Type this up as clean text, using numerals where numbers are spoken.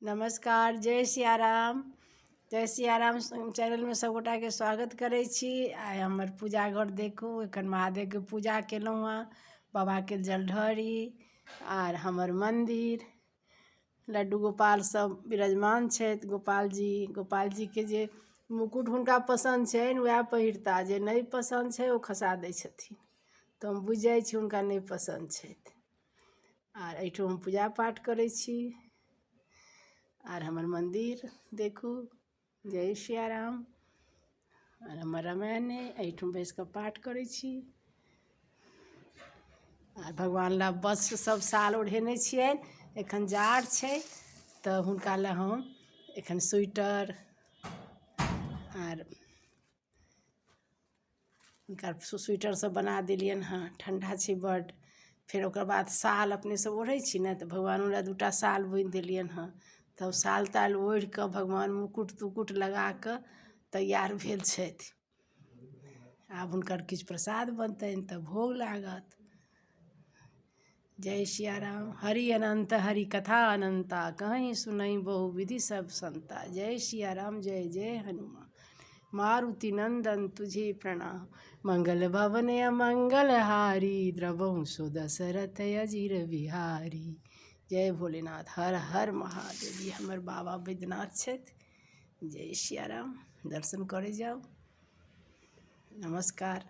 नमस्कार, जय सियाराम। जय सियाराम चैनलमे सभगोटाके स्वागत करै छी। आइ हमर पूजा घर देखू। एखन महादेवके पूजा केलहुँ हँ, बाबाके जलढरी आर हमर मन्दिर। लड्डू गोपाल सब विराजमान छथि। गोपालजी, गोपालजीके जे मुकुट हुनका पसन्द छनि उएह पहिरता, जे नहि पसन्द छै ओ खसा दै छथिन, तऽ हम बुझि जाइ छी हुनका नहि पसन्द छथि। आर एहिठाम हम पूजा पाठ करै छी। आर हमर मन्दिर देखू। जय सियाराम। आर हमर रामायण अइ, एहिठाम बैसि कऽ पाठ करै छी। आर भगवान लए वस्त्र सब साल ओढ़ेने छियनि। एखन जाड़ छै तऽ हुनका लए हम एखन स्वेटर आर हुनका स्वेटर सब बना देलियनि हँ। ठण्डा छै बड्ड। फेर ओकर बाद साल अपने सब ओढ़ै छी ने, तऽ भगवानो लए दूटा साल बुनि देलियनि हँ। तब साल ताल ओढ़िकऽ भगवान मुकुट तुकुट लगाकऽ तैयार भेल छथि। आब हुनकर किछु प्रसाद बनतनि तऽ भोग लागत। जय सियाराम। हरि अनन्त हरि कथा अनन्ता, कहीं सुनई बहु विधि सब संता। जय सियाराम, जय जय हनुमान। मारुति नंदन तुझे प्रणाम। मंगल भवन अमंगल हारी, द्रवहु सो दशरथ अजीर बिहारी। जय भोलेनाथ, हर हर महादेव। ई हमर बाबा बैद्यनाथ छथि। जय सियाराम। दर्शन करै जाउ। नमस्कार।